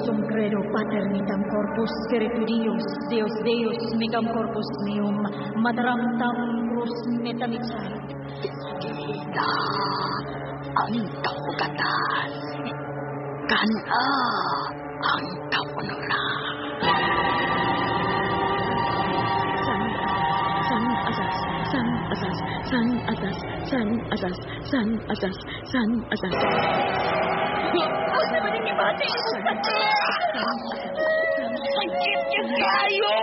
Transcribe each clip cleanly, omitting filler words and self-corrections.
Christum credo paternitam corpus spiritu Dios, Deus Deus micam corpus meum, mataram tam cruz metamitsay. Kita ang kapugatan. Kana ang kaunuran. San san asas san asas san asas san asas san asas san asas. Asa man ang gibati imong sakit? Sakit niya kayo!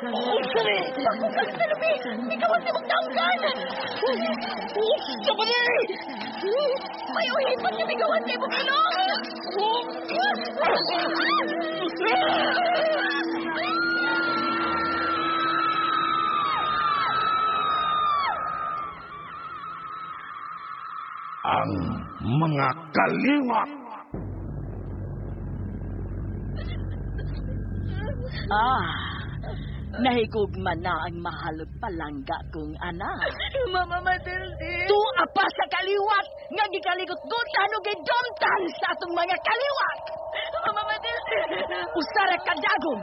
Unsa ni? Bakukang sa lubi! Ikaw ang imong tangkan! Unsa ba ni? May uhipan nga migawan sa imong ilong! Ang mga kaliwat. Ah, nahigugma na ang mahalog palangga kong anak. Mama Matilde. Tuwa pa sa kaliwat nga gikaligot-gutan ug gidomtan sa atong mga kaliwat. Mama Matilde. Usara ka dagom,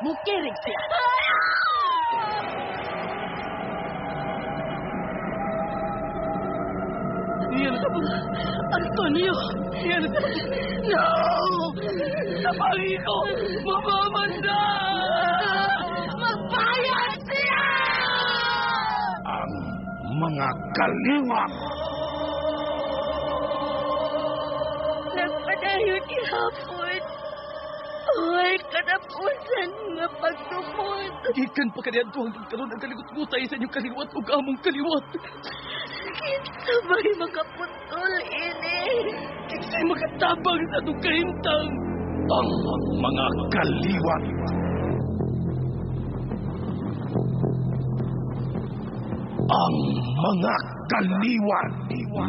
mukirig siya. Antonio. No! Napali ko! Mamamanda! Magbayad siya! Ang mga kaliwat. Nagpadayon gihapon. Ay, katapusan nga pagtumod. Gikan pa kaniadto hangtod karon ang kaligot-gutay sa inyong kaliwat ug among kaliwat. Kinsa ba'y makaputol ini? Kinsay makatabang sa atong kahimtang. Ang mga kaliwat. Ang mga kaliwat.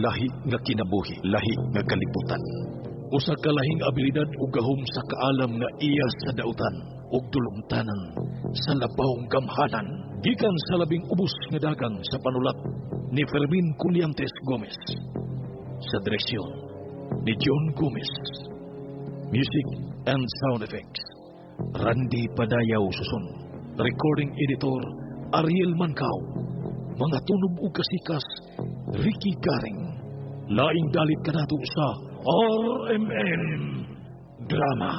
Lahi nga kinabuhi, lahi nga kalibutan. Usa ka lahing abilidad ug gahom sa kaalam nga iya sa dautan ug dulumtanan sa labawng gamhanan. Gikan sa labing ubos nga dagang sa panulat ni Fermin Culiantes Gomez. Sa direksyon ni John Gomez. Music and sound effects, Randy Padayaw Susun. Recording editor, Ariel Mancao. Mga tunog ug kasikas, Ricky Garing. Laing dalit kanato sa RMN Drama.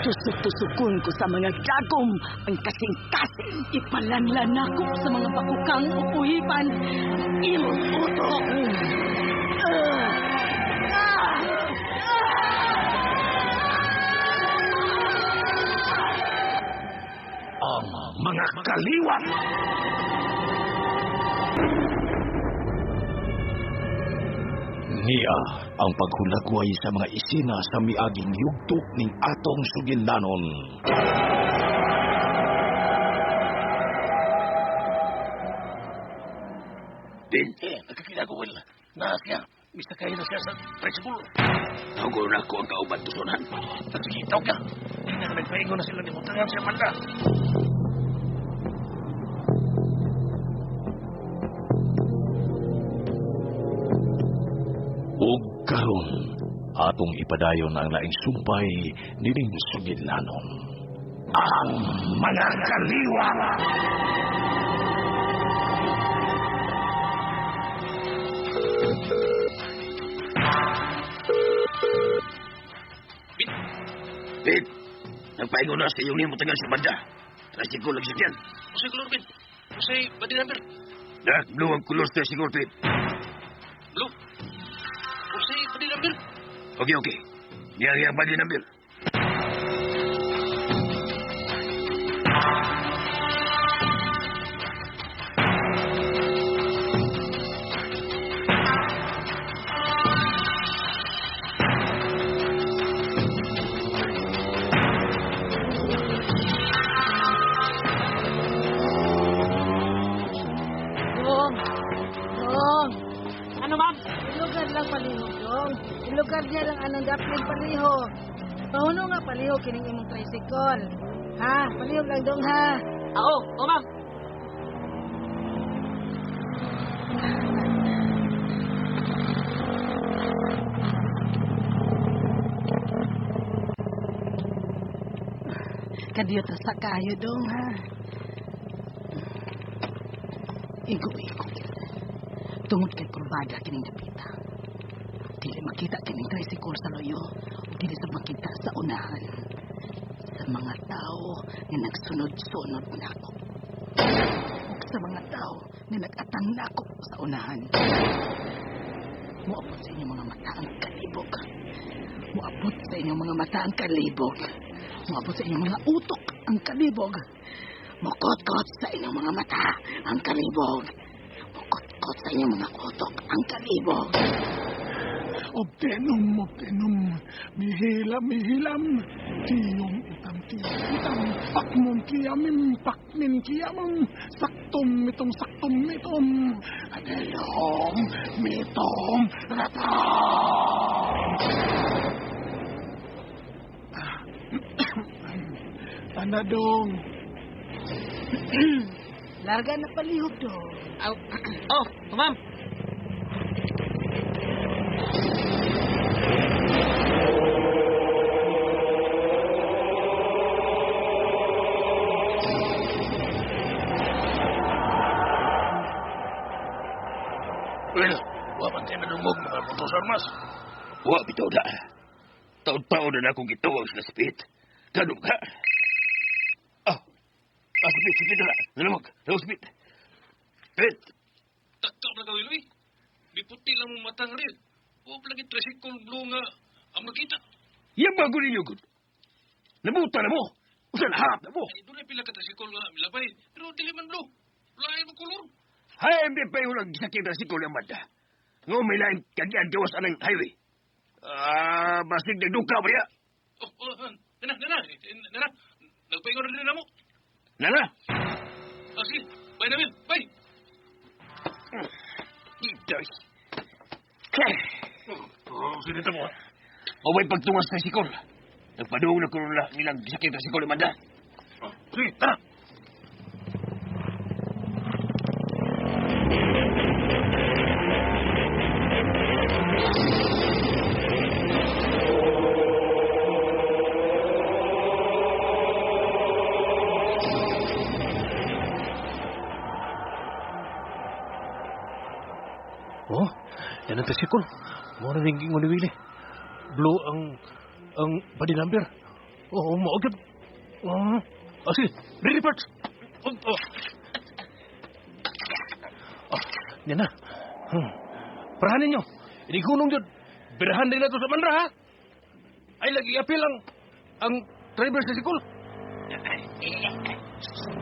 Tusok-tusokon ko sa mga dagom ang kasing-kasing. Ipalanlan nako sa mga bakukang upuhipan ang imong utok. Ang mga kaliwat. Niya ang paghulagway sa mga isina sa miaging yugto ning atong sugilanon. Ben, nagkakita ko, Will. Na siya. Misakay na siya sa tricycle. Tawag na ako ang kauban tusunan. Sige, tawag ka. Hindi na nagpaingon na sila ni Mutangan siya manda. Ug karon atong ipadayon ang laing sumpay nining sugilanon. Ang mga kaliwat. Ben, nagpaingon na sa iyong ni Mutangan siya banda. Tricycle lang siya. Usay color, Ben. Usay body number. Dark blue ang color sa tricycle, Ben. Blue? Usay body number. Okay, okay. Niya ang body number. Dong! Dong! Ano, ma'am? Ilugar lang palihog, Dong. Ilugar niya lang anong daplin palihog. Pahuno nga palihog kining imong tricycle. Ha? Palihog lang, Dong, ha? Ako, oh, ma'am. Kadiyot sa kayo dong, ha? Igo-igo. Tungod kay kurbada kining dapita. Dili makita kining tricycle sa loyo ug dili sa makita sa unahan. Sa mga tao nga nagsunod-sunod nako. Ug sa mga tao nga nag-atang nako sa unahan. Muabot sa inyong mga mata ang kalibog. Muabot sa inyong mga mata ang kalibog. Muabot sa inyong mga utok ang kalibog. Mukotkot sa inyong mga mata ang kalibog. Mukotkot sa inyong mga utok ang kalibog. Obtenom, obtenom, mihilam, mihilam, tiyom itam, tiyom itam, pakmom kiyamim, pakmin kiyamam, saktom itong saktom itom, anelom, mitom, ratam. Anadong. Larga na palihog do. Oh, ma'am. Well, wa man tayo madungog mga puntos armas. Wa bitaw na. Taon-taon na akong gitawag sila si Pete. Ganun ka. Ah, si Pete, si Pete na. Nalamag, nalamag si Pete. Pete! Takka na ka, Willie. Di puti lang mong matang rin. Wa pa lagi tricycle blue nga ang makita. Yan bago ninyo, good. Nabuta na mo. Usan harap na mo. Ay, doon ay pila ka tricycle nga milabay. Pero dili man blue. Lain mo kolor. Hay, hindi pa yung nagsakit tricycle ng banda. Nga may lain kagian gawas anang highway. Ah, basig nagduka ba ya? Oh, nana, nana, nana. Nagpaingon na rin na mo. Nana? Ah, sige. Bye na, Bill. Bye. Dito. Oh, sinita mo. Maway pagtungas sa tricycle. Nagpadung na ko nilang sakit tricycle ng banda. Sige, tara. Oh, yan ang tricycle. Mo na rin ni Willie. Blue ang body number. Oh, mo agad. Oh, sige, ready parts. Oh, oh. Oh, yan na. Parahan ninyo. Inigunong yun. Birahan din na ito sa mandra, ha? Ay, lagi apil ang driver sa tricycle.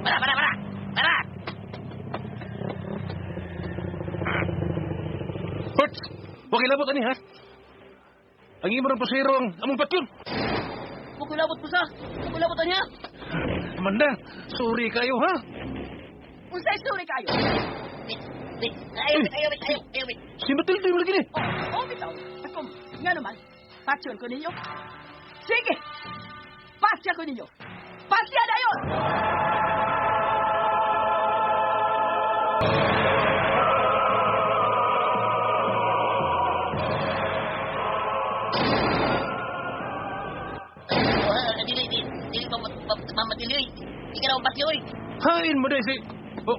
Para, para, para! Para! Parts, huwag ilabot ani, ha? Ang imo ng pasero ang among patyon. Huwag ilabot po sa! Huwag ilabot ani, ha? Amanda, sorry kayo, ha? Unsay sorry kayo? Wait, wait, ayaw, ayaw, ayaw, ayaw, wait. Si Matilde mo lagi ni. Oh, oh, bitaw. Ako, nga naman, patyon ko ninyo. Sige, pasya ko ninyo. Pasya na yun! Dili, dili, dili pa mamatili. Di ka na mapatyoy. Hain mo dahil si... Oh.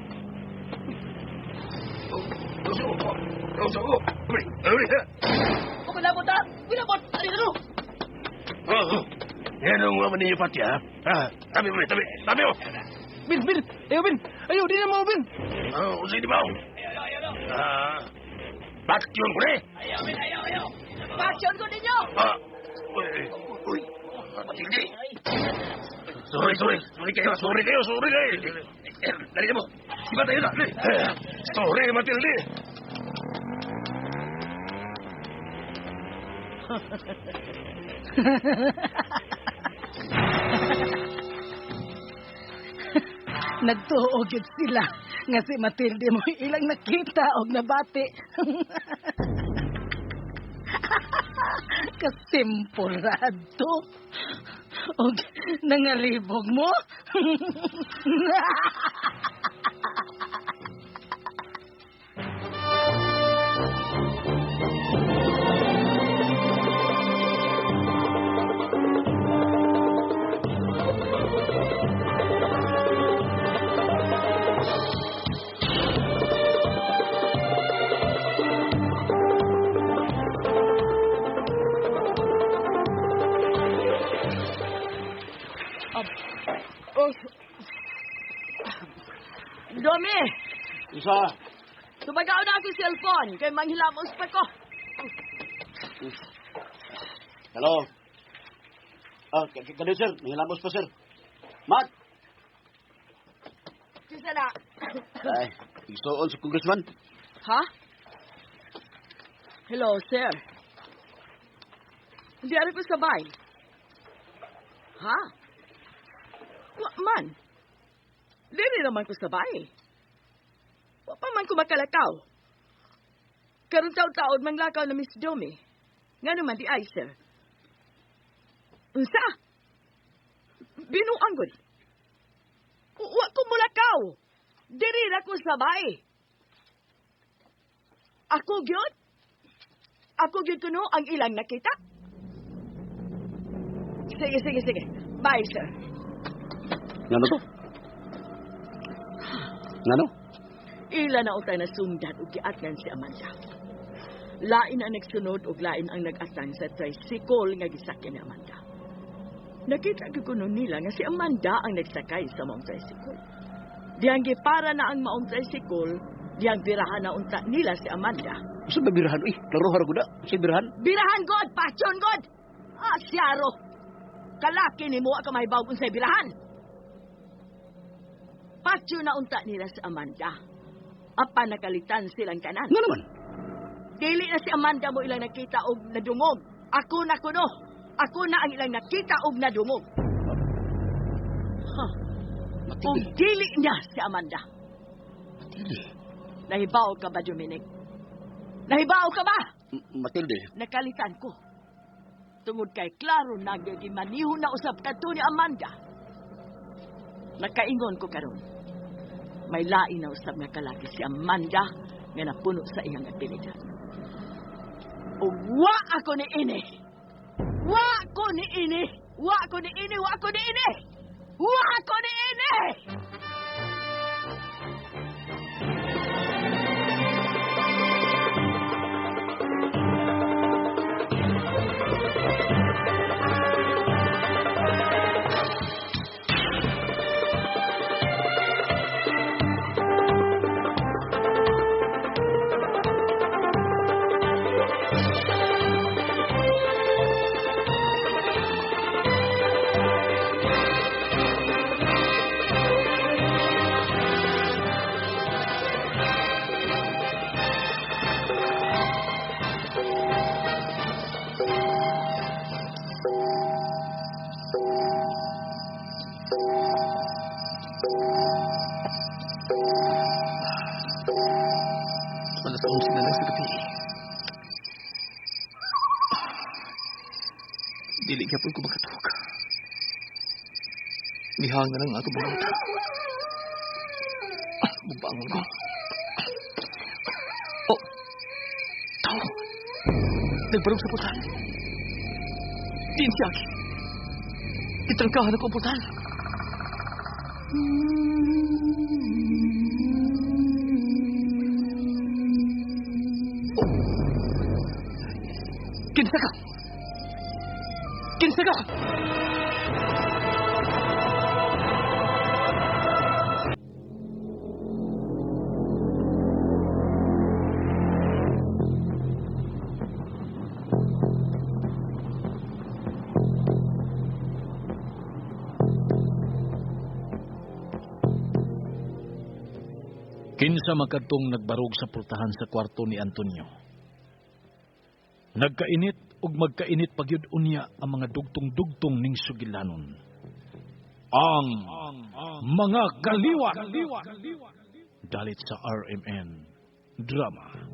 Huwag ilabot, ha? Ilabot! Ano ano? Oh, yan ang mga ninyo pati, ha? Tabi mo, tabi, tabi mo. Bin, Bin, ayaw, Bin. Ayaw, di na mo, Bin. Oh, sige ba? Patyon ko na eh. Ayaw, Bin, ayaw, ayaw. Patyon ko ninyo! Uy, uy, Matilde. Sorry, sorry. Sorry kayo, sorry kayo, sorry kayo. Dali na mo. Siba tayo na. Sorry, Matilde. Nagtuo gyud sila nga si Matilde mo ilang nakita og nabati. Kasimpurado. Og nangalibog mo. Unsa? Tumagaw na akong cellphone kay manghilamos pa ko. Hello. Ah, kano sir? Manghilamos pa sir. Mat. Kinsa na? Ay, igsuon sa congressman. Ha? Hello, sir. Hindi ari ko sabay. Ha? Wa man. Dili naman ko sabay. Wa pa man ko makalakaw. Karon taod-taod manglakaw na Miss Domi. Nga naman di ay, sir. Unsa? Binuang gud. Wa ko mulakaw. Diri ra ko sabay. Ako gyud? Ako gyud kuno ang ilang nakita? Sige, sige, sige. Bye, sir. Ngano to? Ngano? Ila na utay nasundan og giatnan si Amanda. Lain ang nagsunod og lain ang nag-atang sa tricycle nga gisakyan ni Amanda. Nakita gyud kuno nila nga si Amanda ang nagsakay sa maong tricycle. Diyang gipara na ang maong tricycle, diyang birahan na unta nila si Amanda. Unsa ba birahan? Uy, klaro har gud. Unsa birahan? Birahan god, pasyon god. Ah, siyaro. Kalaki ni mo ka mahibaw unsay birahan. Patyo na unta nila si Amanda. Apan nakalitan silang tanan. Nga naman? Dili na si Amanda mo ilang nakita og nadungog. Ako na kuno. Ako na ang ilang nakita og nadungog. Huh. Og dili niya si Amanda. Matilde. Nahibaw ka ba, Dominic? Nahibaw ka ba? Matilde. Nakalitan ko. Tungod kay klaro na gimaniho na usap kadto ni Amanda. Nakaingon ko karon. May lain na usab nga kalaki si Amanda nga napuno sa iyang abilidad. Ug wa ako ni ini. Wa ko ni ini. Wa ko ni ini. Wa ko ni ini. Wa ko ni ini. Alas 11 na lang sa gabi. Dili gyapon ko makatulog. Mihang na lang ato buhat. Bubangon ko. Oh! Tao! Nagbarog sa portal. Diin siya. Itrangkahan ako ang portal. Kinsa ka? Kinsa ka? Kinsa makadtong nagbarog sa pultahan sa kwarto ni Antonio. Nagkainit ug magkainit pagyud unya ang mga dugtong-dugtong ning sugilanon. Ang mga kaliwat dalit sa RMN Drama.